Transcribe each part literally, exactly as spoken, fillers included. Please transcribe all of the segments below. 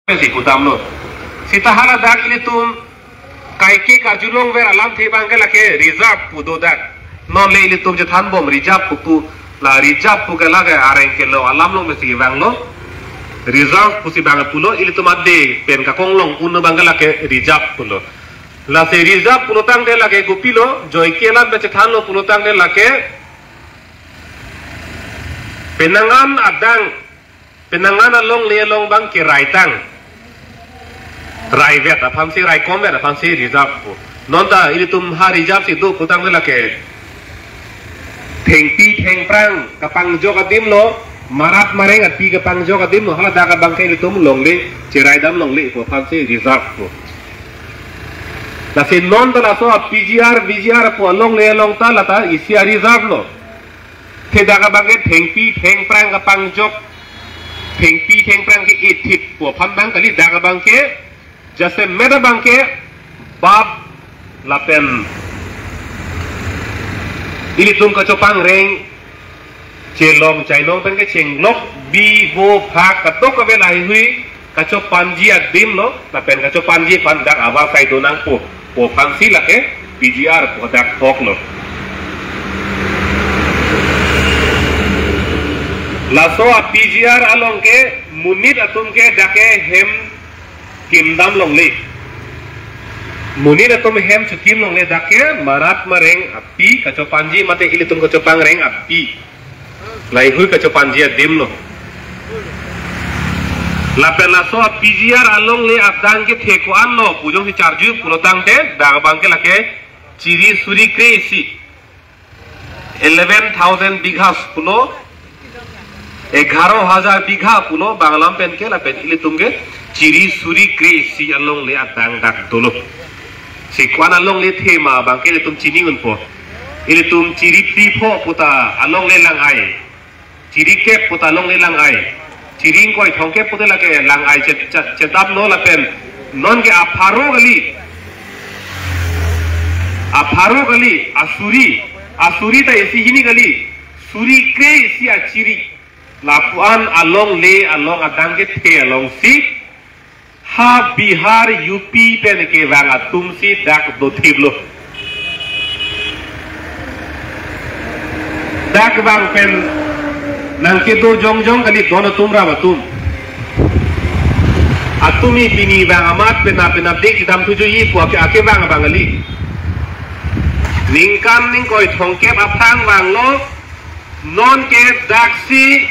si pudamlo. Seta haladak ilitum kaike karjulongver alamthe abangke lake reserve pu dodak. Non le ilitum chethanbom reserve pu pu, la reserve pu ke lake areng kelong alam along si vanglo. Reserve pusi abang pulo, ilitum ade pen kakonglong un abangke lake reserve pulo. Lasi reserve pulotangte lake kopilo, joike alam pen chethanlo pulotangte lake penang an adang, penang an alongle along abangke raitang. Raivet aphansi, raikomvet aphansi reserve pu. Non ta ilitum ha reserve si do putangte lake thengpi thengphrang kapangjok adimlo, marat mareng api kapangjok adimlo, haladak abangke ilitum longle, cheraidam longle pu aphansi reserve pu. Lasi non ta laso a P G R, V G R pu alongle along ta lata isi a reserve lo. Te dak abangke thengpi thengphrang kapangjok, thengpi thengphrang ke-ethit pu aphan abang kali, dak abangke jasemet abangke bap lapen ilitum kachopangreng chelong chainong pen kechenglok bi vo phak kadokave laheihui kachopanji adimlo, lapen kachopanji aphan dak ava sai do nangpo pu aphansi lake P G R pu dak thoklo. Laso a P G R along ke monit atum ke dak ke hem kimdam longle. Monit atum hem chekim longle, dak ke marat mareng api kachopanji mate ilitum kachopangreng api. Laheihui kachopanji adimlo. Lapen laso a P G R alongle adang kethe ko-anlo pu jongsi charju pulotangte dak abangke lake chiri suri kre-isi, eleven thousand bighas pulo, egharo hajar bigha pulo, bang alam pen ke lapen ilitum ke chiri suri kre-isi alongle adang dak dolo. Si ko-an alongle the ma abangke ilitum chini unpo. Ilitum chiri phli pho puta alongle lang-ai. Chiri kep puta alongle lang-ai. Chiri ingkoi thomkep pute lake lang-ai chet-, chet-, chetaplo lapen non ke apharo kali. Apharo kali, asuri. Asuri ta isi hini kali. Suri kre-isi achiri. Lapu-an alongle along adang kethe alongsi ha Bihar, U P pen kevang atumsi dak dothiplo. Dak vang pen nangkedo jongjong kali don atum ram atum. Atumi pini vang amat penap penap dik chidam thujuji pu ake, akevang abang kali. Ningkan ingkoi thomkep aphrang vanglo, non ke daksi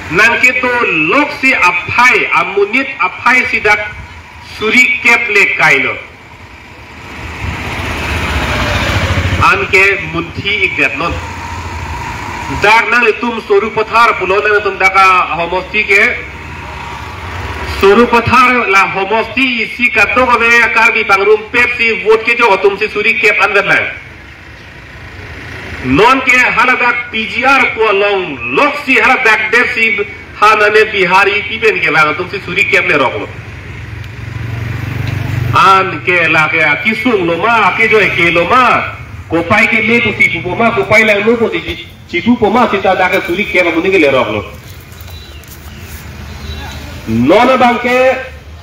nangkedo loksi aphai, amonit aphai si dak suri kep le kailo. Anke munthi ikdet non. Dak nanglitum Sarupathar pulo, nanglitum dak ahomosti ke. Sarupathar la homosti isi kadokave Karbi pangrumpet si vote kejok atumsi suri kep anvet lang. Non ke haladak P G R pu along loksi haladak detsi ha nane Bihari pipen kevang atumsi suri kep leroklo. Anke lake akesung lo ma, akejoi ke lo ma, kopai keme pusi pupo ma, kopai langno pusi chi-, chipupo ma, seta dak suri kep amonit ke leroklo. Non abangke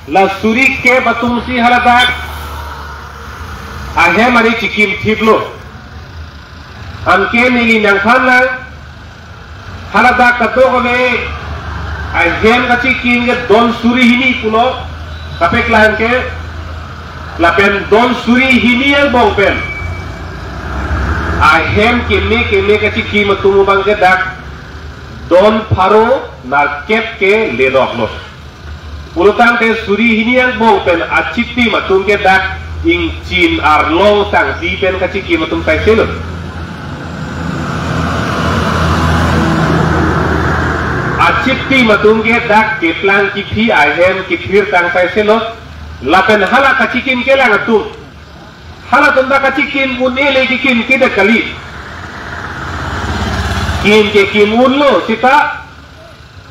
la suri kep atumsi haladak ahem ari chikim thiplo. Anke neli nangthan lang, haladak kadokave ahem kachikim ke don suri hini pulo, kapeklangke lapen don suri hini angbong pen ahem keme keme kachikim atum abangke dak don pharo nerkep ke leroklo. Pulotangte suri hini angbong pen achitim atum ke dak ingchin arlong tangpi pen kachikim atum taiselo. Achitim atum ke dak keplang kephi ahem kethir tang taiselo. Lapen hala kachikim kelang atum, halatum dak kachikim un-e le kekim kedak kali. Kim kekim unlo seta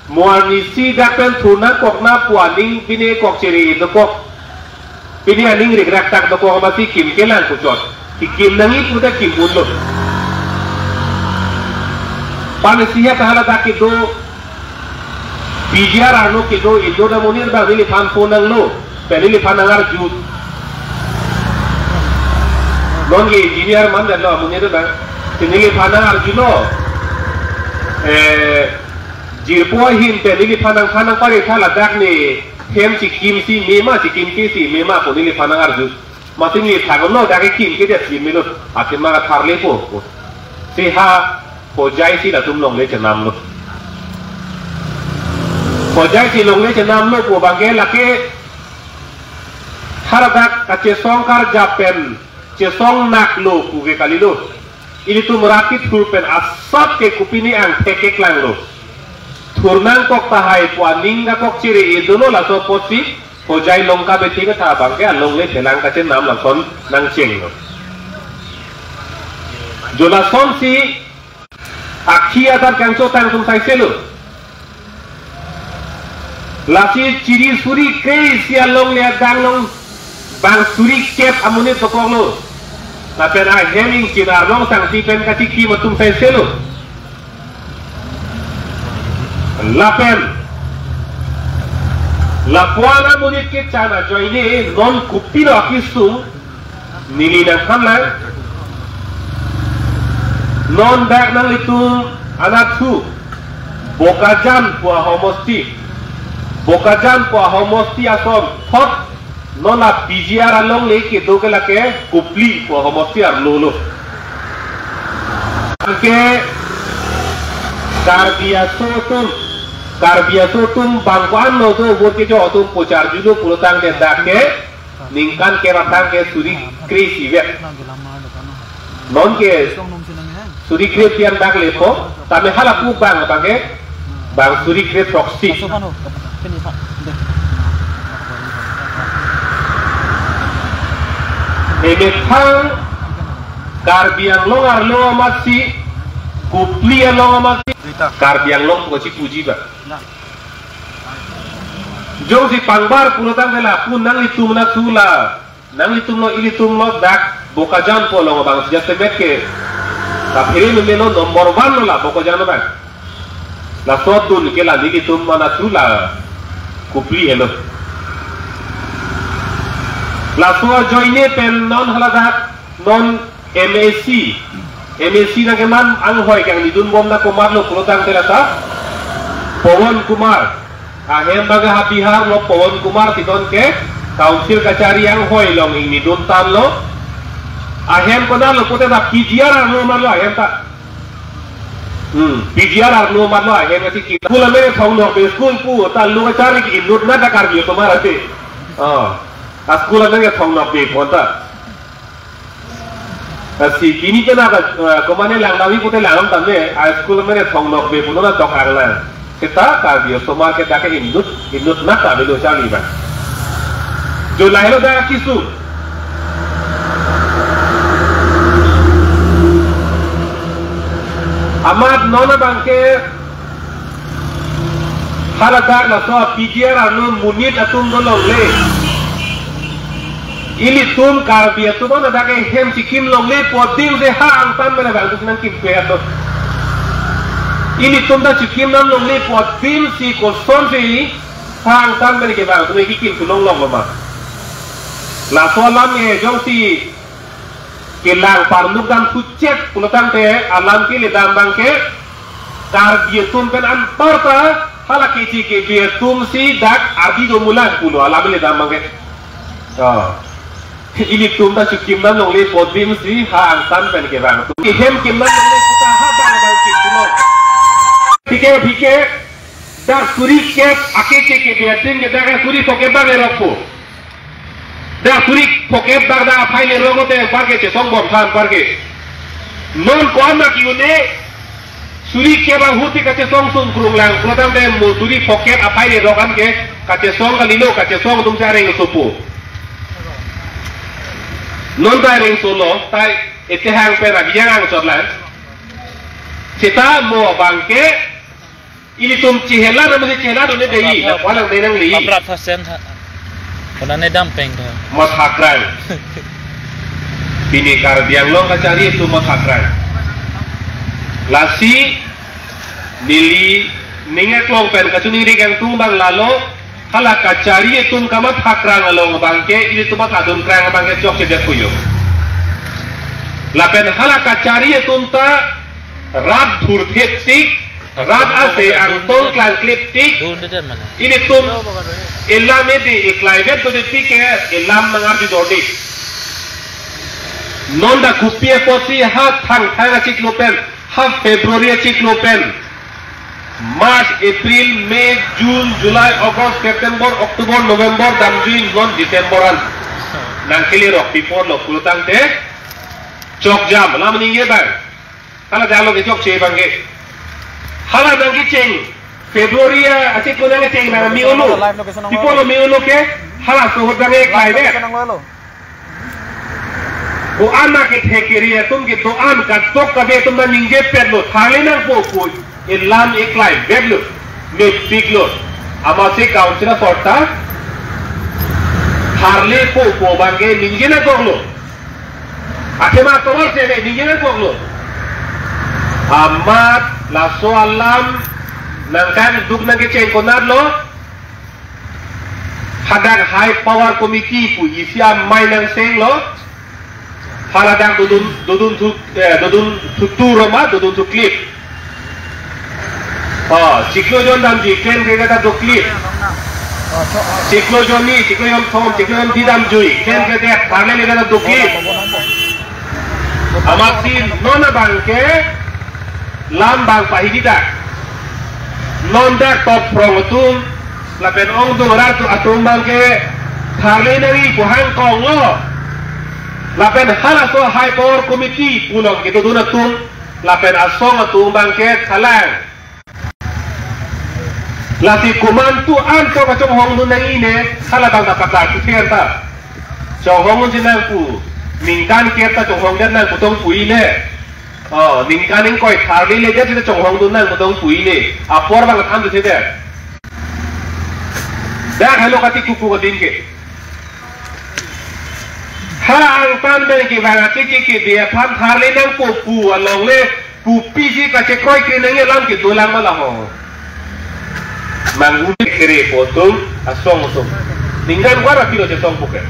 mo arnisi dak pen thurna kokna pu aning pine kok chere dokok. Pine aning rikrak tak dokok amatsi kim kelang kuchot. Kekim nangji puta kim unlo. Panisi ya ta haladak kedo P G R arlo kedo inut amonit abang neliphan phone nanglo, pen neliphan nangarju. Non ke engineer mandetlo amonit abang. Si neliphan nangarjulo. Eh, jirpo ahin pen neliphan nangphan nangparetha ladak ne hem chikimsi mema, chikimkesi mema pu neliphan nangarju. Masi neli thaklo, dak ekimke det si melo, athema katharlepo. Si ha Hojai si latum longle chenamlo. Hojai si longle chenamlo pu abangke lake haladak kachesong karjap pen chesong naklo pu ke kalilo. Ilitum rat kethur pen asap ke kopine angthek keklanglo. Thur nangkok tahai pu aning kakok chere-e dolo, laso apotsi Hojai Longkabeti ketha abangke alongle chelang kachenam lason nangchenglo. Jo lasonsi akhi adat kangchotang atum saiselo. Lasi chiri suri kre-isi alongle adang along bang suri kep amonit dokoklo. Lapen ahem ingchin arlong sangti pen kachikim atum saiselo. Lapen lapuan amonit kechan ajoine non kopilo akesung neli nangthanlang. Non dak nanglitum anatthu Bokajan pu ahomosti, Bokajan pu ahomosti ason thot non a P G R alongle kedo ke lake Kopili pu ahomosti arlolo. Anke Karbi aso atum, Karbi aso atum bang ko-an lo do vote kecho atum pocharjulo pulotangte dak ke ningkan kep atang ke suri kre-isi vet. Non ke suri kre-isi an dak lepo, tame hala pu bang abangke bang suri kre throksi. Emethang Karbi Anglong arlo amatsi, Kopili along amatsi, Karbi Anglong pu kachipuji ba. Jongsi pangbar pulotangte lapu nanglitum anatthu la, nanglitumlo ilitumlo dak Bokajan pu along abang sejak temet ke. Kaphere memelo number one lo la Bokajan abang. Laso adun ke la nelitum anatthu la Kopili helo. Laso ajoine pen non haladak non M A C, M A C nangkeman anghoi kangnidunbom na komatlo pulotangte lata Pawan Kumar. Ahem abangke ha Bihar lo Pawan Kumar, sidon ke council kachari anghoi along ingnidun tanglo. Ahem konatlo pute ta P G R arlo marlo ahem ta. Hmm, P G R arlo marlo ahem ati kita. School amene thongnokbe school pu ta lo kachari ke inut na ta Karbi osomar ati. Oh, a school amene thongnokbe pon ta. Lasi pini ke na, eh, komane langdamji pute langdam tame, a school amene thongnokbe punon na dok-ang lang. Seta Karbi osomar ke dak ke inut, inut na ta belo charli ba. Jo lahelo dak akesung. Amat non abangke haladak laso P G R arlo monit atum dolongle. Ilitum Karbi atum an ladak ehem chikim longle pu adim se ha angtan mene bang atum nangkimpe atum. Ilitum ta chikim nam longle pu adim si kosonsi ha angtan mene ke bang atum kikim thu longloklo ma. Laso alam ke jongsi kelang parnuk dam thuchek pulotangte alam keledam abangke Karbi atum pen anparta hala kechi kebe atum si dak ardi do mulan pulo alam keledam abangke. Oh. Ilitum ta chikim nam longle pu adim si ha angtan pen ke bang atum ehem kim nam longle puta ha bang bang kim pulo. Phike phike dak suri kep akechi kebe adim ke dak suri phokep bang erok pu. Dak suri phokep dak dak aphai lerok lote anparke chesong bom tha anparke. Non ko-an ma ki-un-e suri kep ahut si kachesong sungkrung lang pulotangte mo suri phokep aphai lerok an ke kachesong kalilo, kachesong atum si areng sopo. Non ta areng solo, ta etehang pen abiyang angchot lang. Seta mo abangke ilitum chihela na masi chihela do ne dei, na walang dei nangli. Paprat fasen ha. Kona ne dam peng do. Mathakrang. Pini Karbi Anglong kachari atum mathakrang. Lasi neli Ning aklong pen kachiningri kangtung abang lalo, hala kachari atum kamathakrang along abangke, ilitum athadunkrang abangke chokchedet puyo. Lapen hala kachari atum ta rat thurthip tik, rat ase angtong klangklip tik, Dun dede mana? Ilitum elam edi eklaivet do de tik ke elam mangar di dor di. Non dak kopi apotsi ha Thangthang achiklo pen, ha February achiklo pen, March, April, May, June, July, August, September, October, November, damjui non December an nangkele rok pipor lo pulotangte chokjam lam ningje bang. Hala jalo ke chokche abangke. Hala nangkecheng February achiklo nangkecheng nang mi ulu. Pipor lo mi ulu ke hala sohot abangke klaivet. Ko-an ma kethek keri atum kedo-an kadokave atum ma ningjepetlo, tharle nangpo pu elam eklaivetlo, mepiklo. Amatsi council asorta tharlepo pu abangke ningje nangkoklo. Athema tovar sele ningje nangkoklo. Amat laso alam nangkangduk nangkecheng konatlo. Hadak High Power Committee pu isi amei nangsenglo. Haladak dodun, dodun thu, eh, dodun thu tu roma, dodun thuklip. Oh, chiklo jon damjui, klem kre ta doklip. Chiklo jon ni, chiklo jon thom, chiklo jon di damjui, klem kre ta tharle le ta doklip. Amatsi non abangke lam bang pahidi dak. Non dak Totphrong atum lapen ongdung rat atum abangke tharle nangji pu hangkonglo. Lapen halaso High Power Committee pu along kedodun atum lapen asong atum abangke thalang. Lasi komantu anto kachonghongdun nangji ne, hala abang ta paklar kikhen ta. Chonghongdunji nang pu, ningkan kep ta chonghongdet nang putong puji ne. Oh, ningkan ingkoi tharle ledet ta chonghongdun nang putong puji ne. Apor abang than tu sede. Dak halo kati kuku kadin ke. Ha angtan pen kevang atiki kebe aphan tharle nangpo pu alongle, kopisi kachekroi ke nangji alam kedolang ma laho. Manguli kere po atum, asong atum. Ningkan wara pilo chetong puke.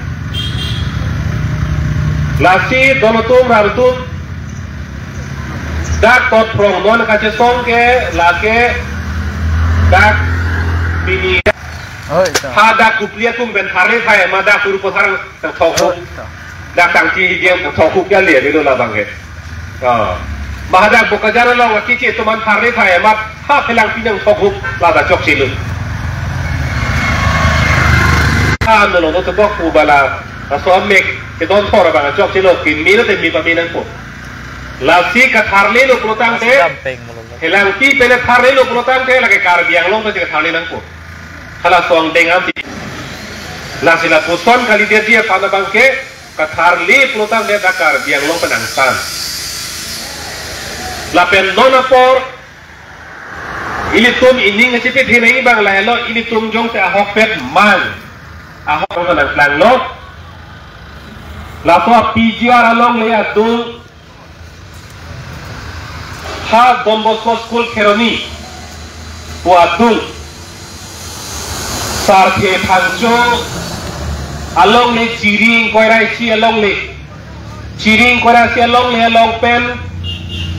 Lasi don atum ram atum. Dak Totphrong non kachesong ke lake dak pini. Oi, ta. Hadak Kopili atum pen tharle thai ma dak Guru Pasar nangthok. Oi, ta. Dak tangki diam nangthok ke le bilo labang ke. Oh. Ma hadak Bokajan along akichi atum an tharle thai ma ha phelang pinang thok ladak chokchelo. Ha no lo to bok pu bala. Aso amek kedon thor abang chokchelo kimi lo te mi pami nangpo. Lasi katharlelo pulotangte. Lasi dampeng malolo. Helangpi pen tharlelo pulotangte lake Karbi Anglong ta chetharle nangpo. Hala song deng amti. Lasi lapuson kalidet dia aphan abangke katharle pulotangte dak Karbi Anglong pen angtan. Lapen non apor ilitum ining kachepethe nangji abang lahelo, ilitum jongsi ahokpet mang. Ahok abang nangklanglo. Laso P G R alongle adung ha Don Bosco School Kheroni pu adung Sarthe Phangcho alongle chiri ingkoi ra isi alongle. Chiri ingkoi ra isi alongle along pen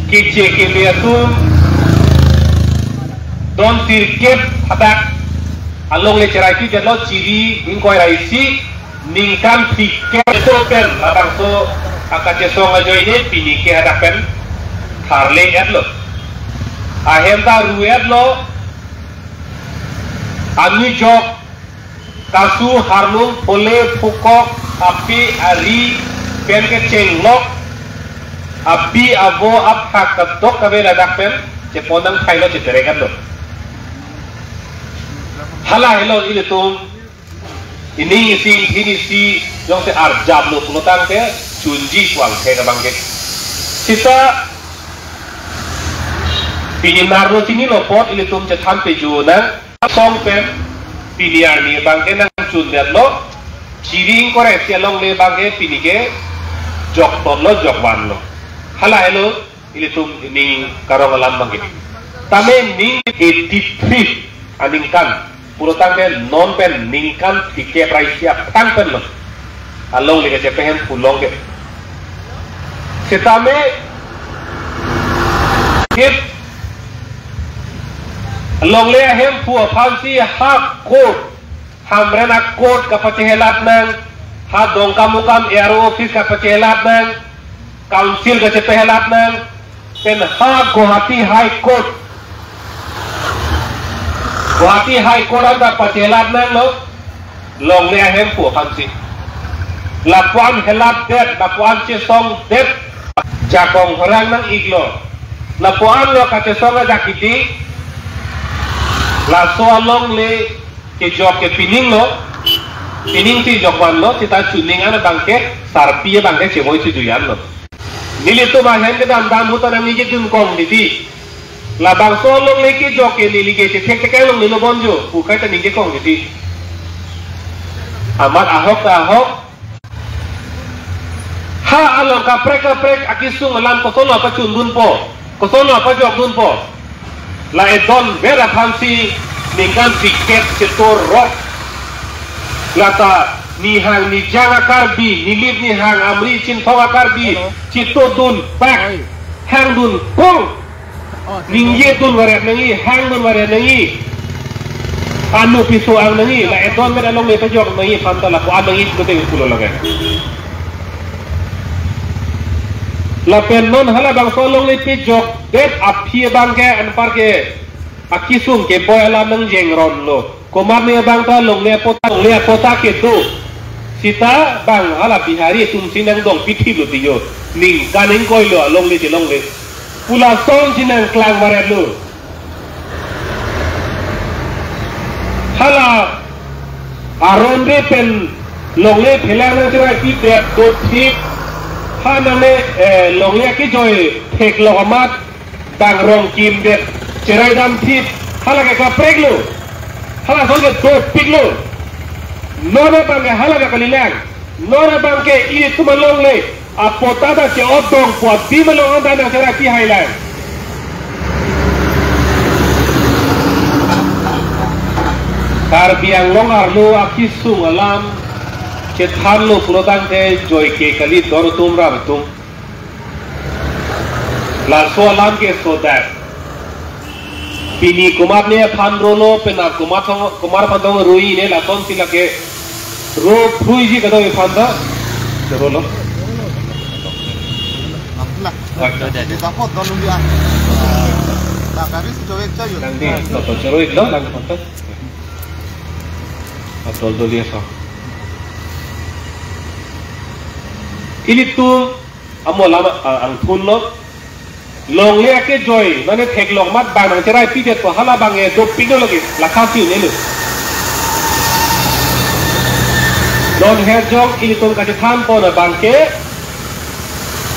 keche keme atum don tirkep hadak alongle cherai pidetlo chiri ingkoi ra isi ningkan phlikep pen labangso akachesong ajoine pini ke hadak pen tharle-etlo. Ahem ta ru-etlo. Anujok kasu harnung phole phukok api ari pen kechenglok api avo aphak kadokave ladak pen chepon nangthailo cheterek-etlo. Hala helo ilitum ining isi ingthin isi jongsi arjaplo pulotangte chunji puang thek abangke. Sita pini narlo chinilo apot ilitum chethan pejo nang. Asong pen pini arni abangke nangchundetlo, chiri ingkoi ra isi alongle abangke pini ke joktonlo jokvanlo. Hala helo ilitum ining karong alam abangke. Tame ning eighty three aningkan pulotangte non pen ningkan phlikep ra isi aphrang pen lo alongle kachepehemphu along ke. Sitame hip alongle ahemphu aphansi ha court, Hamren a-court kapachehelat nang, ha Dongkamukam A R O office kapachehelat nang, council kachepehelat nang, pen ha Guwahati High Court, Guwahati High Court anta pachehelat nanglo, longle ahemphu aphansi. Lapu-an helatdet, lapu-an chesongdet, jakong horang nang-iklo. Lapu-an lo kachesong ajak kiti, laso alongle kejok ke pining lo, pining si jokvanlo, sita chuning an abangke, sarpi abangke chevoi chujuian lo. Nelitum ahem kedam dam ahut ta nangningjekdun kong titi. Labangso alongle kejok ke neli ke chethek thek alongle lo bonjo, pukai ta ningje kong titi. Amat ahok ta ahok, ha along kaprek kaprek akisung alam kosonlo pachundunpo, kosonlo pajokdunpo. La edon ver aphansi ningkan phlikep chetorok. Lata nihang nijang a-Karbi, Nilip Nihang Amri Chinthong a-Karbi, chitodun pak, hangdun kong. Ningjedun varet nangji, hangdun varet nangji. Anu piso ang nangji, la edon ver alongle pajok nangji aphan ta lapu-an nangji pulote pulo lake. Lapen non halabangso alongle pejokdet aphi abangke anparke akisung keboi alam nangjengronlo. Komatne abang ta longle apota, longle apota kedo. Sita bang hala Bihari atumsi nangdong pithiplo tiyo. Ningkan ingkoilo alongle chelongle. Pu lasonsi nangklang varetlo. Hala aron re pen longle phelang nangcheraipidet dothik. Ha nangne, eh, longle akejoi theklok amat bang rong kimdet, cherai damthip, hala ke kapreklo, hala ason ke dopiklo. Non abangke hala ke kalilang, non abangke ilitum alongle apota ta che-otdong pu adim along anta nangcheraipi hailang. Karbi Anglong arlo akisung alam chethanlo pulotangte joike kali dor atum rar atum. Laso alam ke sodak. Pini komatne aphan rolo, penap komat thong, komat aphan thong rui ne lasonsi lake ro phuiji kadoi aphan ta. Chorolo. Oi. Di dapot dolu dia. Nangdi, toto choro-iklo, nang kontak. Atol doli aso. Ilitum amo lama, ah, angthunlo. Longle akejoi, mane theklok amat bang nangcheraipidet pu hala abangke dopiklo lake, la khasi unelo. Non herjong ilitum kachethanpon abangke,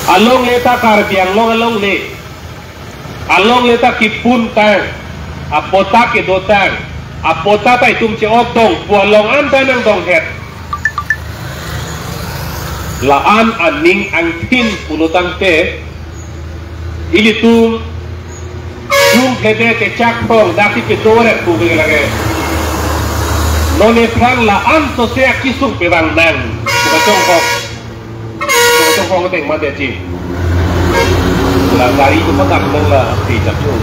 alongle ta Karbi Anglong alongle. Alongle ta kipuntang, apota kedotang, apota ta itum che-otdong pu along anta nangdonghet. La-an aning angthin pulotangte, ilitum jumphede kechak phrong daksi kedo varet pu ke lake. Non ephrang la-an sose akisung pevang nang, pu kachongkok. Ito ko ang teng mate ji. La gari ko patak nang la di chapyo.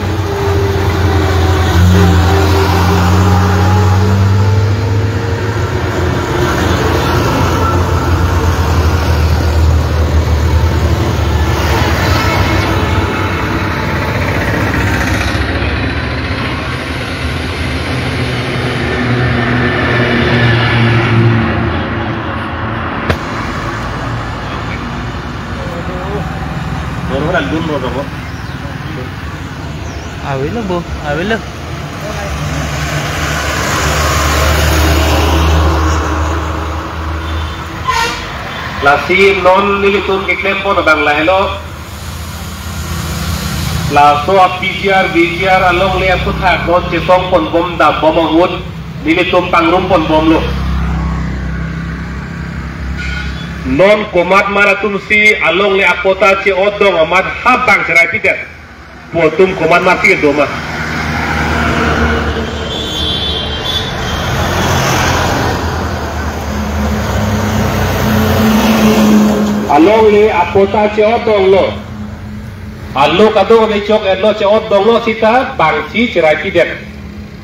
Baru kan dun lo kamu. Avelo bo, avelo. Lasi non nelitum keklempon abang lahelo. Laso a-P G R, V G R alongle aphuthak non chesongponbom dambom ahut nelitum pangrumpon bomlo. Non komat mar atumsi alongle apota che-otdong amat ha bang cheraipidet pu atum komat marsi kedo ma. Alongle apota che-otdonglo. Alo kadokave chok-etlo, che-otdonglo seta bangsi cherai pidet.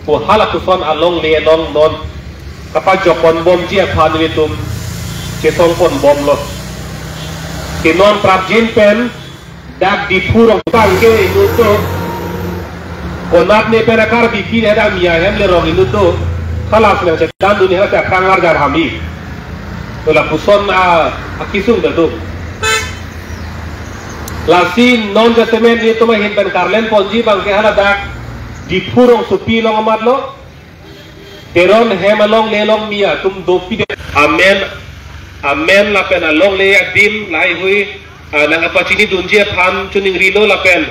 Ko halapuson alongle along non kapajokponbomji aphan nelitum chesongponbomlo. Si non prapjin pen dak Diphu rong abangke inut do. Konat ne pen a-Karbi pine dak Miya hem le rong inut do. Hala si nangchedandun hela si aphrang arjar hami. To lapuson a, akesung ta do. Lasi non jasemet nelitum ahin pen karlenponji abangke hala dak Diphu rongsopi along amatlo. Teron hem alongle along Miya atum dopidet. Amen. Amen lapen alongle adim lahaihui, ah, nangkapachinidunji aphan choningrilo lapen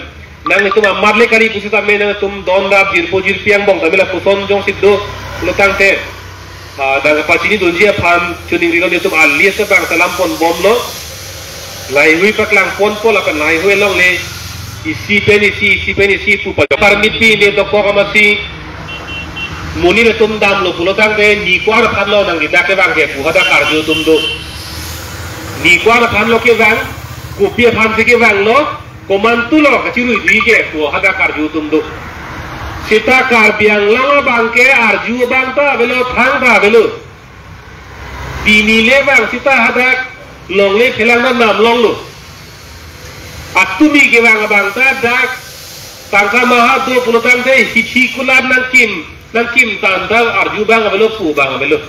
nanglitum amat le kali pusitame nangtum don rap jirpo jirpi angbong tame lapuson jongsi do pulotangte, ah, nangkapachinidunji aphan choningrilo, nelitum a-list abang selamponbomlo. Lahaihui paklangponpo lapen lahaihui alongle isi pen isi, isi pen isi pu pajok. Permit pine dokok amatsi monit atum damlo pulotangte ni ko-an aphanlo nangkedak kevang ke pu hadak karju atum do. Ni ko-an aphanlo kevang, kopi aphansi kevanglo, komantulo kachiruiji ke pu hadak karju atum do. Seta Karbi Anglong abangke arju abang ta avelo, thang ta avelo. Pini le vang seta hadak longle phelang nang nam longlo. Atumi kevang abang ta dak tangka maha do pulotangte hithi kulat nangkim, nangkim tanta arju abang avelo, pu abang avelo.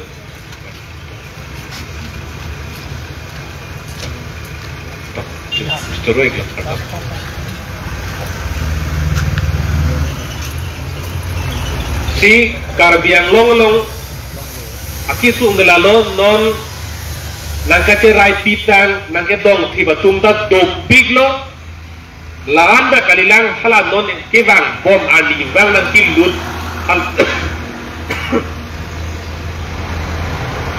Si Karbi Anglong along akesung ke lalo non nangkacherai pitang, nangkedongthip atum ta dopiklo. La-an ta kalilang, hala non kevangbom arni vang nangkelut. Hal-,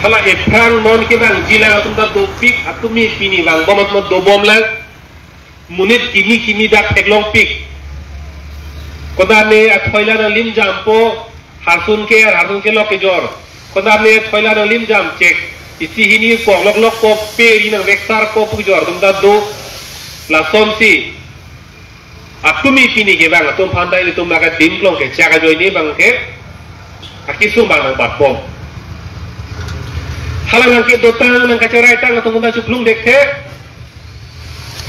hala ephrang non kevangjilang atum ta dopik, atumi pini vangbom atum dobomlang. Monit kimi kimi dak theklongpik. Konatne athoila nanglimjampo, harsun ke, harsun kelok kejor. Konatne athoila nanglimjam chek. Isi hini kok lok lok kok pe ri nangvektar kok pu kejor atum ta do. Lasonsi atumi pini kevang atum aphan ta ilitum nangkadimklong kechak ajoine abangke akesung abang nangbatbom. Hala nangkedotang nangkacheraitang atum aphan ta chuklung dekthe.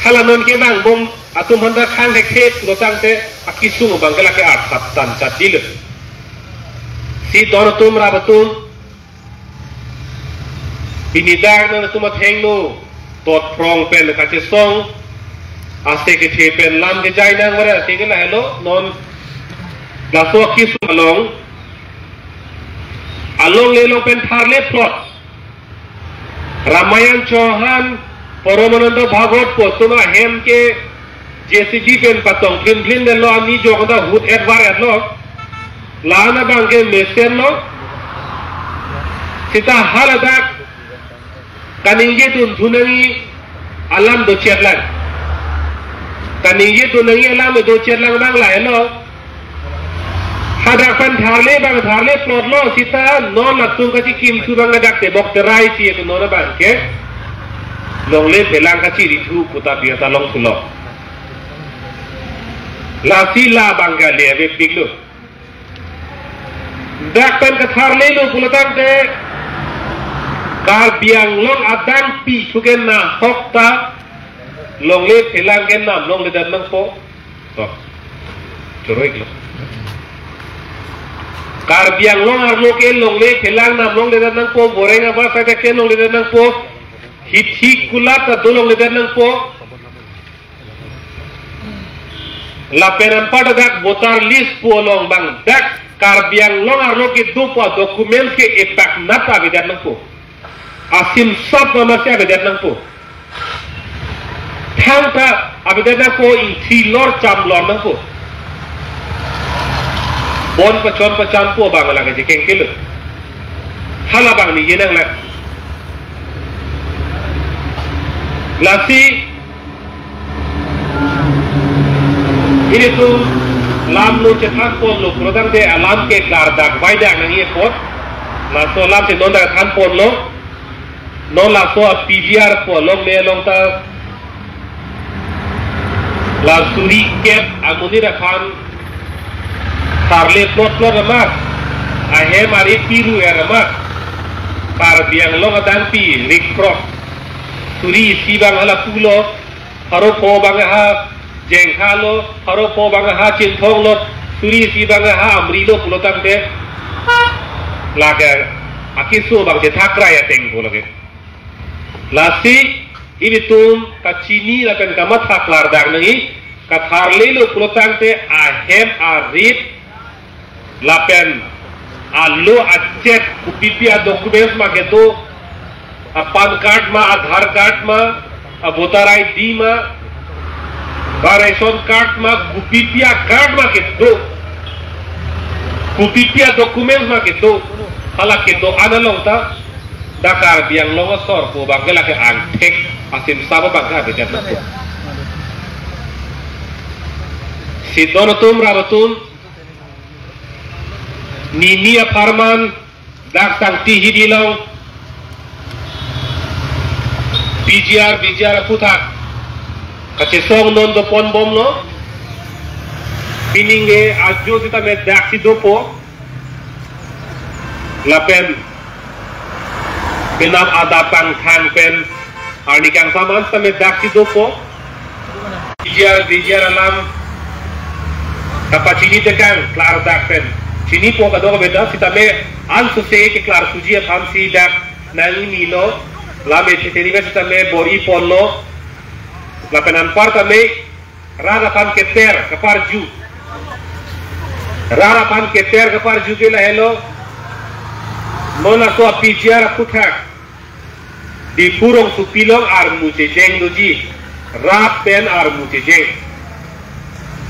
Hala non kevangbom atum aphan ta khang thekthe pulotangte akesung abangke lake arthat tan chatdilo. Si don atum rap atum, pini dak nangtum athengno totphrong pen kachesong, ase kethe pen lam kejai nang vare ase ke lahelo non laso akesung along, alongle along pen tharle plot. Ramayan Chauhan, Paramananda Bhagwat pu atum ahem ke J C B pen patong phin phin detlo, ani jok ta hut et var etlo. La-an abangke mesenlo. Seta haladak kaningjedunthu nangji alam dochetlang. Kaningjedun nangji alam dochetlang abang lahelo. Hadak pen tharle abang tharle plotlo seta non latum kachekimthu abang hadak tebok terai si etu non abangke longle phelang kachirithu pu ta biata longthulo. Lasi la abangke ale avepiklo. Dak pen katharlelo pulotangte Karbi Anglong adang pithu ke nahok ta longle phelang ke nam longledet nangpo. To. Choro-iklo. Karbi Anglong arlo ke longle phelang nam longledet nangpo, boreng aba sai dak ke longledet nangpo. Hithi kulat ta do longledet nangpo. Lapen anparta dak voter list pu along abang dak Karbi Anglong arlo kedo pu document ke epak nat avedet nangpo. Asim sap mama si avedet nangpo. Thangta avedet nangpo, ingthi lor cham lor nangpo. Bon pachon pachan po abang lake je kengkelo. Hala abang ningje nanglang. Lasi ilitum lam lo chethanponlo pulotangte alam ke klardak vaidak nangji apot. Laso alam si non dak thanponlo. Non laso a-P G R pu alongle along ta la suri kep amonit aphan tharle plot plot amat, ahem ari piru er amat, Karbi Anglong adangpi rikprok. Suri isi abang hala pulo, pharo pho abang ha Jengkha lo, pharo pho abang ha Chinthong lo, suri isi abang ha Amri lo pulo tangte, lake akeso abang chethak rai ateng pulo ke. Lasi ilitum kachini lapen kamatha klardak nangji, katharlelo pulo tangte ahem arit lapen alo achet kopipi a-documents ma kedo, a-PAN card ma, Aadhaar card ma, a-voter I D ma, a-ration card ma, kopipi a-card ma kedo, kopipi a-documents ma kedo, hala kedo-an along ta dak Karbi Anglong asor pu abang ke lake angthek asimsa abang ke habitat nangpo. Sidon atum, rap atum, nini apharman dak Sangti Hills along P G R, V G R aphuthak kachesong non doponbomlo. Pining ke ajo sitame daksi dopo. Lapen penap adap kangthang pen arni kangsam an sitame daksi dopo. P G R, V G R alam kapachini tekang klardak pen chinipo kadokave ta, sitame ansose keklar suji aphansi dak nangmilo, lam e thethe ni sitame bor-iponlo. Lapen anpar tame rat aphan keter kaparju. Rat aphan keter kaparju ke lahelo. Non laso a-P G R aphuthak Diphu rongsopi along armu checheng doji. Rat pen armu checheng.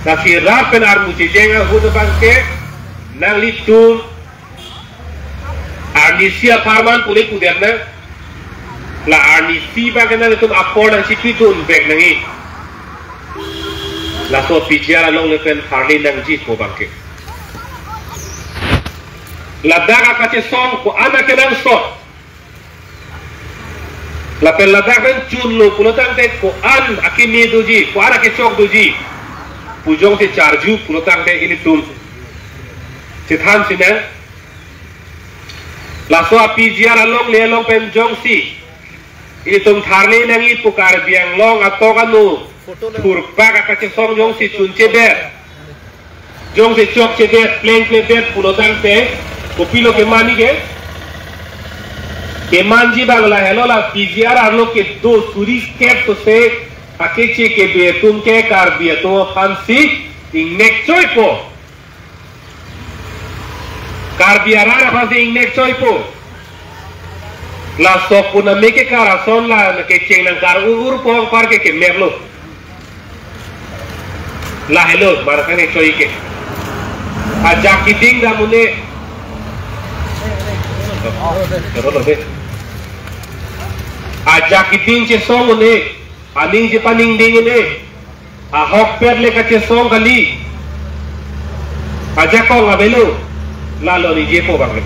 Lasi rat pen armu checheng ahut abang ke nanglitum arnisi apharman pule pudet na. La arnisi abang ke nanglitum apor nangchipidun vek nangji. Laso P G R alongle pen tharle nangji pu abang ke. Ladak akachesong ko-an akenangsot. Lapen ladak pen chunlo pulo tangte ko-an akeme doji, ko-an akechok doji pu jongsi charju pulo tangte ilitum chethan sinang. Laso a-P G R alongle along pen jongsi ilitum tharle nangji pu Karbi Anglong atok anu thurpak akachesong jongsi chunchedet, jongsi chokchedet, plengpledet pulo tangte kopilo kemanji ke? Kemanji abang lahelo, la P G R arlo kedo suri kep tose akeche kebe atum ke Karbi atum aphansi ingnek choipo. Karbi arat aphansi ingnek choipo. Laso pu name ke kar ason la kecheng nangkar ur ur po anpar ke kemeplo. Lahelo, mar kane choi ke. Ajak keding dam un-e. Choro lo be. Ajak keding chesong un-e. Aning chepaningding un-e. Ahokpet le kachesong kali. Ajakong avelo. Lalo ningjepo abang le.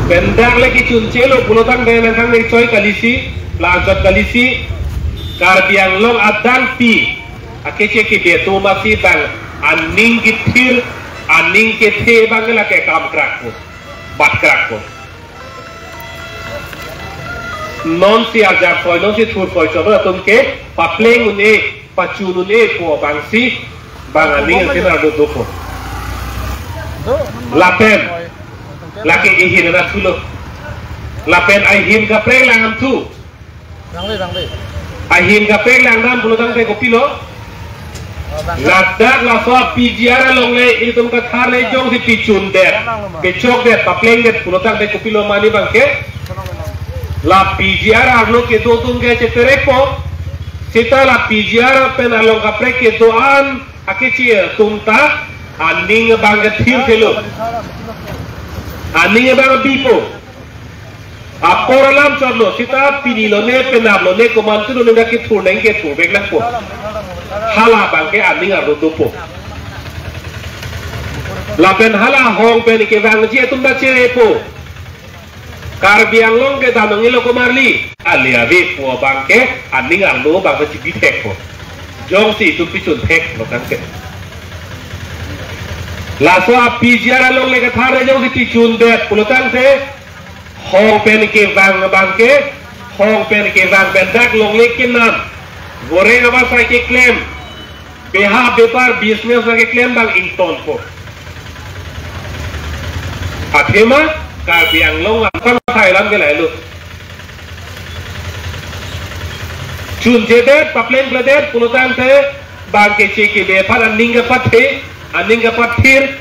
Pen dak le kechunchelo pulo tangte nangkang nangchoi kalisi, la anchot kalisi, Karbi Anglong adangpi akeche kebe atum aphansi bang aning kethir, aning kethe abang lake kam krakpo, bat krakpo. Nonsi arjap koi, nonsi thur koi, choro atum ke papleng un-e, pachun un-e pu abangsi bang aning akenar do dopo. Lapen lake ihin ana thulo. Lapen ahin kaprek lang an thu. Ahin kaprek lang dam pulo tangte kopilo. Ladak laso P G R alongle ilitum katharle jongsi pichundet, pechokdet, paplengdet pulo tangte kopilo mane abang ke. La P G R arlo kedo atum ke cheterekpo. Seta la P G R pen along kaprek kedo-an akeche atum ta aning abang ke thirthelo. Aning abang bipo. Apor alam chotlo, seta pini lone, penap lone, komantu lone dak kethur nang kethur vek nangpo. Hala abang ke aning arlo dopo. Lapen hala hong pen kevangji atum ta cherepo. Karbi Anglong ke damnang ilo komarli. Ale avepo abang ke aning arlo abang ta chibithekpo. Jongsi itum pichun thek lo tangte. Laso a-P G R alongle kethar jongsi pichundet pulo tangte, hong pen kevang abang ke, hong pen kevang pen dak longle kenam, voreng avasai keklem, beha bepar business keklem abang ingtonpo. Athema Karbi Anglong angkang thailam ke lahelo. Chunjedet, paplengpledet pulo tangte, bang keche kebe aphan aning kapathe, aning kapathir,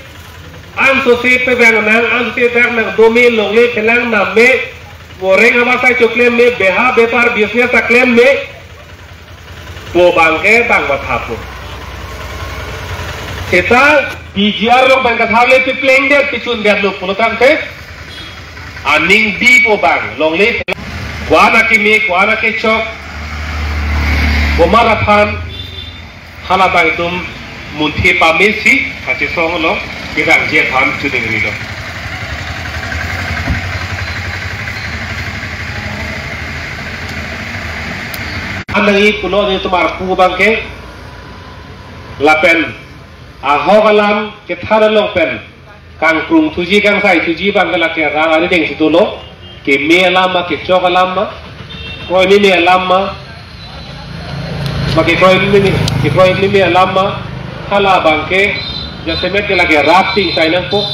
ansose pevang nang, ansose dak nang dome, longle phelang nam me, voreng avasai choklem me, beha bepar business ta klem me, pu abang ke bang mathapo. Seta P G R along pen kethar le piplengdet, pichundetlo pulo tangte, aning bipo abang, longle ko-an akeme, ko-an akechok, komat aphan, hala abang itum munthi pamesi kachesong lo, kevangji aphan choningrilo. Anang i pulo netum arpu abang ke, lapen ahok alam kethar along pen kangkrung thuji, kangsai thuji abang ke lake rat arideng si dolo. Keme alam ma, kechok alam ma, kroimeme alam ma, ma kekroimeme, kekroimeme alam ma, hala abang ke jasemet ke lake rat tingsai nangpo.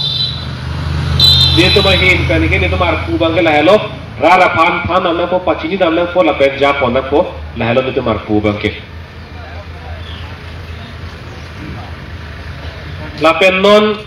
Netum ahin pen ke netum arpu abang ke lahelo, rat aphan than dam nangpo, pachini dam nangpo, lapen japon nangpo, lahelo netum arpu abang ke. Lapen non